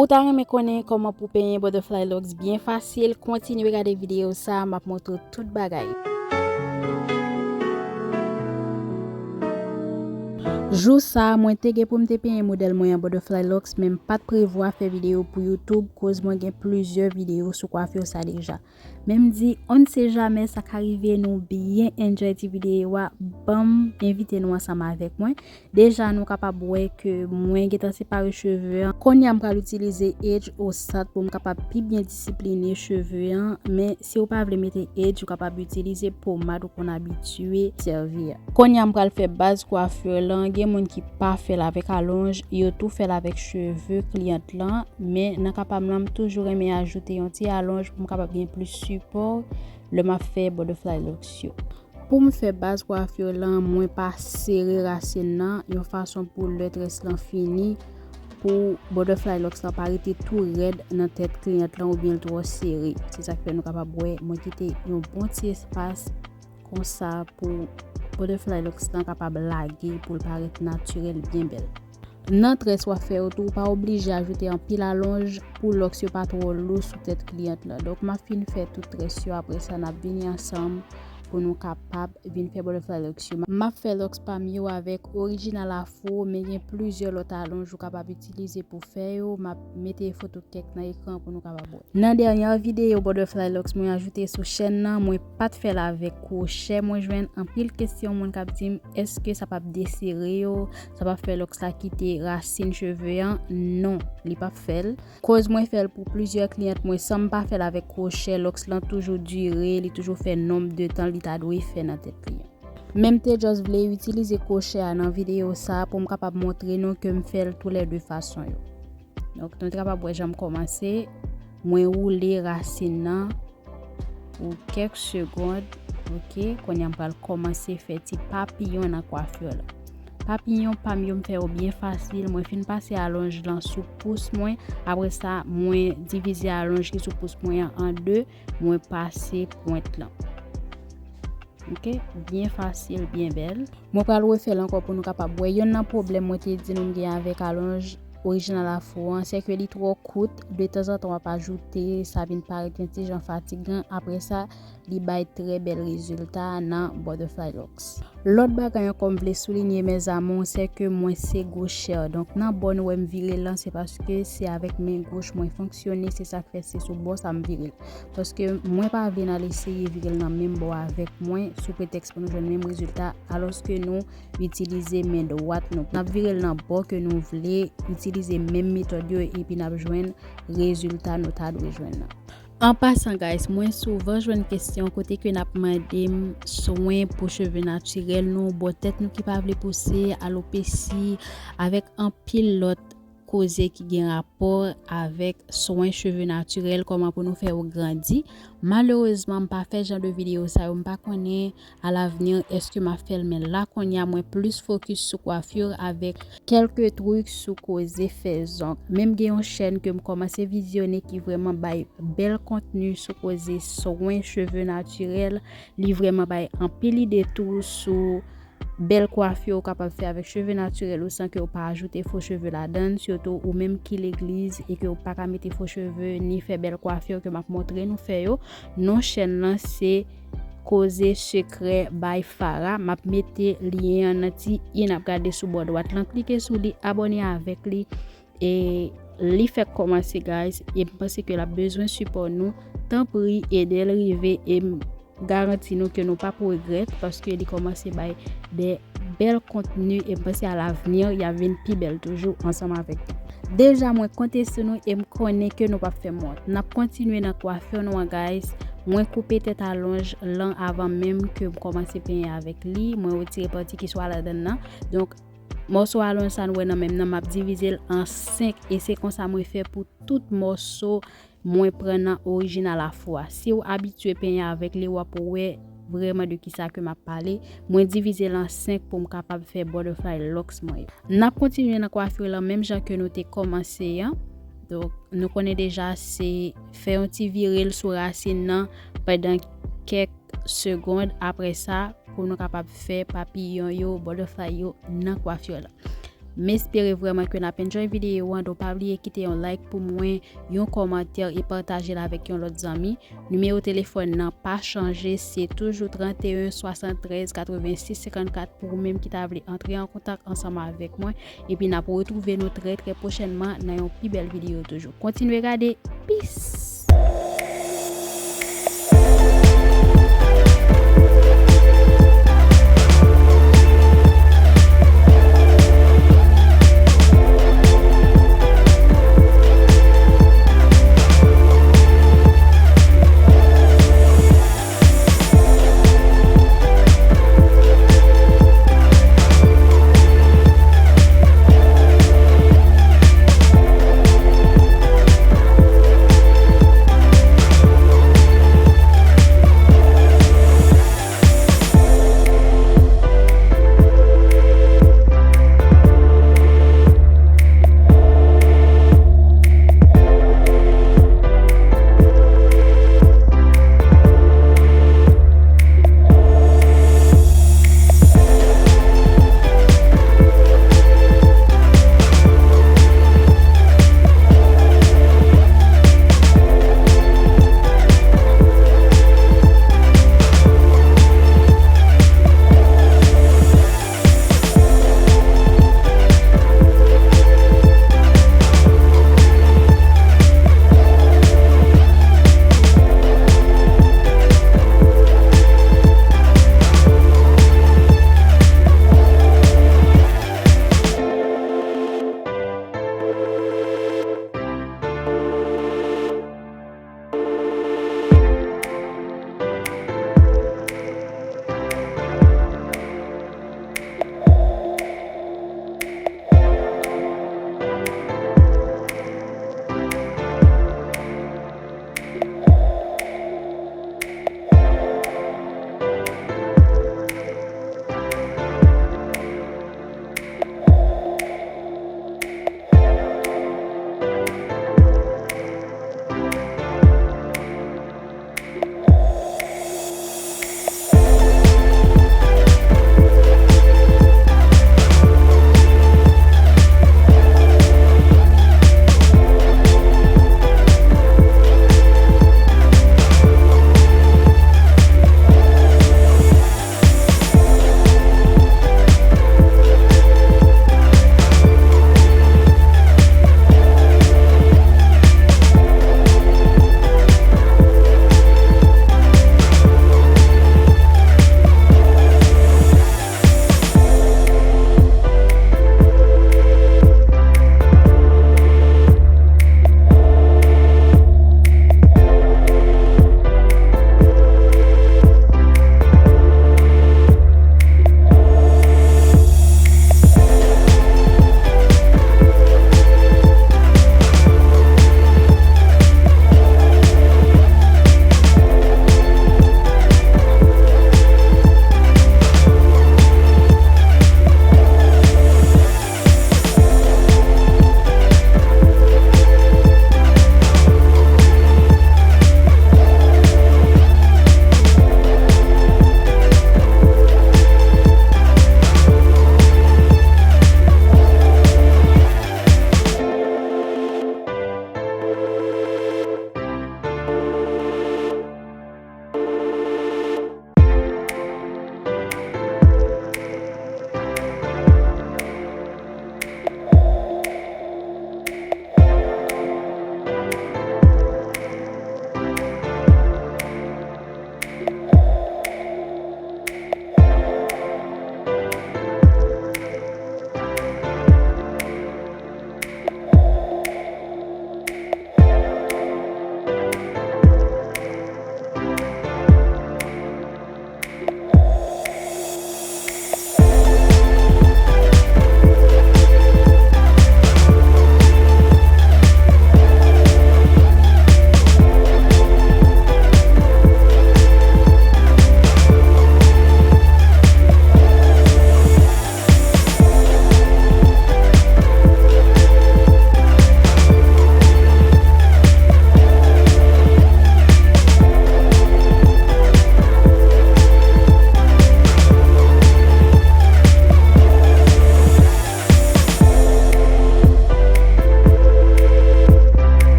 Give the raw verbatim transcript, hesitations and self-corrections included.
Ou ta renmen konnen kòman pou penyen butterfly locks byen fasil? Kontinye gade videyo sa, m ap montre w tout bagay. Jou sa, mwen te gen pou m te penyen modèl mwen an butterfly locks, men m pa t prevwa fè videyo pou YouTube, koz mwen gen plizyè videyo sou kwafi sa deja. Men m di, on ne sait jamais, sa ka rive nou byen enjoy ti videyo a, ban m envite nou ansanm avèk mwen. Deja, nou kapab wè ke mwen gentan separe cheve an. Kounye a, m pral itilize edge osat pou m kapab pi byen disipline cheve an, men si w pa vle mete edge, ou kapab itilize pomad ou konn abitye sèvi a. Kounye a, m pral fè baz kwafi lan. Gen moun ki pa fè l avèk alonj, yo tou fè l avèk cheve kliyant lan, men nan ka pa m lan, m toujou renmen ajoute yon ti alonj pou m kapab gen plis sipò lè m ap fè butterfly locks yo. Pou m fè baz kwafi lan, mwen pa sere rasin nan yon fason pou lè très lan fini, pou butterfly locks lan pa rete tou rèd nan tèt kliyant lan oubyen l twò sere. Se sa k fè nou kapab wè mwen kite yon bon ti espas konsa pou butterfly locks lan kapab lage, pou l parèt natirèl, byen bèl. Nan très w ap fè yo tou, ou pa oblije ajoute anpil alonj pou locks yo pa twò lou sou tèt kliyant lan. Donk, m ap fin fè tout très yo, apre sa, n ap vini ansanm pou nou kapab vin fè butterfly locks yo. M ap fè locks pa m yo avèk Original Afro, men gen plizyè lòt alonj ou kapab itilize pou fè yo. M ap mete foto kèk nan ekran pou nou kapab wè. Nan dènyè videyo butterfly locks mwen ajoute sou chèn nan, mwen pa t fè l avèk kwochè. Mwen jwenn anpil kesyon moun k ap di m, èske sa p ap desere yo, sa p ap fè locks la kite rasin cheve an? Non, li p ap fè l. Koz mwen fè l pou plizyè kliyant mwen, san m pa fè l avèk kwochè, locks lan toujou dire, li toujou fè nonb de tan li ta dwe fè nan tèt li an. Men m te just vle itilize kwochè a nan videyo sa a pou m kapab montre nou ke m fè l toulède fason yo. Donk, nou te kapab wè jan m kòmanse. Mwen woule rasin nan pou kèk segond. Oke, kounye a m pral kòmanse fè ti papiyon nan kwafi lan. Papiyon pa m yo, m fè yo byen fasil. Mwen fin pase alonj lan sou pous mwen. Apre sa, mwen divize alonj ki sou pous mwen an an de. Mwen pase pwent lan. Oke, byen fasil, byen bèl. Mwen pral refè l ankò pou nou kapab wè. Yonn nan pwoblèm mwen te di nou m gen avèk alonj Original Afro an, se ke li twò kout. De tanzantan, w ap ajoute, sa vin parèt yon ti jan fatigan. Apre sa, li bay trè bèl rezilta nan butterfly locks. Lòt bagay ankò m vle soulinye, mes amours, se ke mwen se gochè. Donk, nan bò nou wè m vire l lan, se paske se avèk men goch mwen fonksyone, se sa k fè se sou bò sa m vire l. Paske mwen pa vle n al eseye vire l nan menm bò avèk mwen, sou pretèks pou nou jwenn menm rezilta, alòske nou itilize men dwat nou. N ap vire l nan bò ke nou vle, itilize menm metòd yo, epi n ap jwenn rezilta nou ta dwe jwenn nan. An pasan, guys, mwen souvan jwenn kesyon kote ke n ap mande m swen pou cheve natirèl nou, bò tèt nou ki pa vle pouse, alopesi, avèk anpil lòt koze ki gen rapò avèk swen cheve natirèl, kòman pou nou fè yo grandi. Malerezman, m pa fè jan de videyo sa yo, m pa konnen alavni èske m ap fè l, men la kounye a mwen plis fokis sou kwafi avèk kèlke trik sou koze fè zong. Menm gen yon chèn ke m kòmanse vizyone ki vrèman bay bèl kontni sou koze swen cheve natirèl. Li vrèman bay anpil ide tou sou bèl kwafi ou kapab fè avèk cheve natirèl ou san ke ou pa ajoute fo cheve ladan l, sitou ou menm ki legliz e ke ou pa ka mete fo cheve ni fè bèl kwafi ke m ap montre nou fè yo. Non chèn lan se Koze Sekrè by Farah. M ap mete lyen an nan ti i n ap gade sou bò dwat lan. Klike sou li, abòne avèk li. E li fèk kòmanse, guys, e m panse ke l ap bezwen sipò nou. Tanpri, ede l rive, e m garanti nou ke nou p ap regrèt, paske li kòmanse bay de bèl kontni, e m panse alavni, y ap vin pi bèl toujou ansanm avèk nou. Deja, mwen konte sou nou e m konnen ke nou p ap fè m wont. N ap kontinye nan kwafi nou an, guys. Mwen koupe tèt alonj lan avan menm ke m kòmanse penyen avèk li. Mwen retire pati ki swa ladan l nan. Donk, mòso alonj sa nou wè nan men m nan, m ap divize l an senk, e se konsa mwen fè pou tout mòso mwen pran nan Original Afro a. Si w abitye penyen avèk li, w ap wè vrèman de kisa ke m ap pale. Mwen divize l an senk pou m kapab fè butterfly locks mwen yo. N ap kontinye nan kwafi lan menm jan ke nou te kòmanse an. Donk, nou konnen deja se fè yon ti vire l sou rasin nan pandan kèk segond. Apre sa, pou nou kapab fè papiyon yo, butterfly yo nan kwafi lan. M espere vrèman ke n ap enjoy videyo an, donk pa bliye kite yon like pou mwen, yon kòmantè e pataje l avèk yon lòt zanmi. Nimewo telefòn nan pa chanje, se toujou trannteyen swasanntrèz katrevensis senkannkat pou ou menm ki ta vle antre an kontak ansanm avèk mwen. Epi n ap retwouve nou trè trè pwochènman nan yon pi bèl videyo toujou. Kontinye gade. Peace!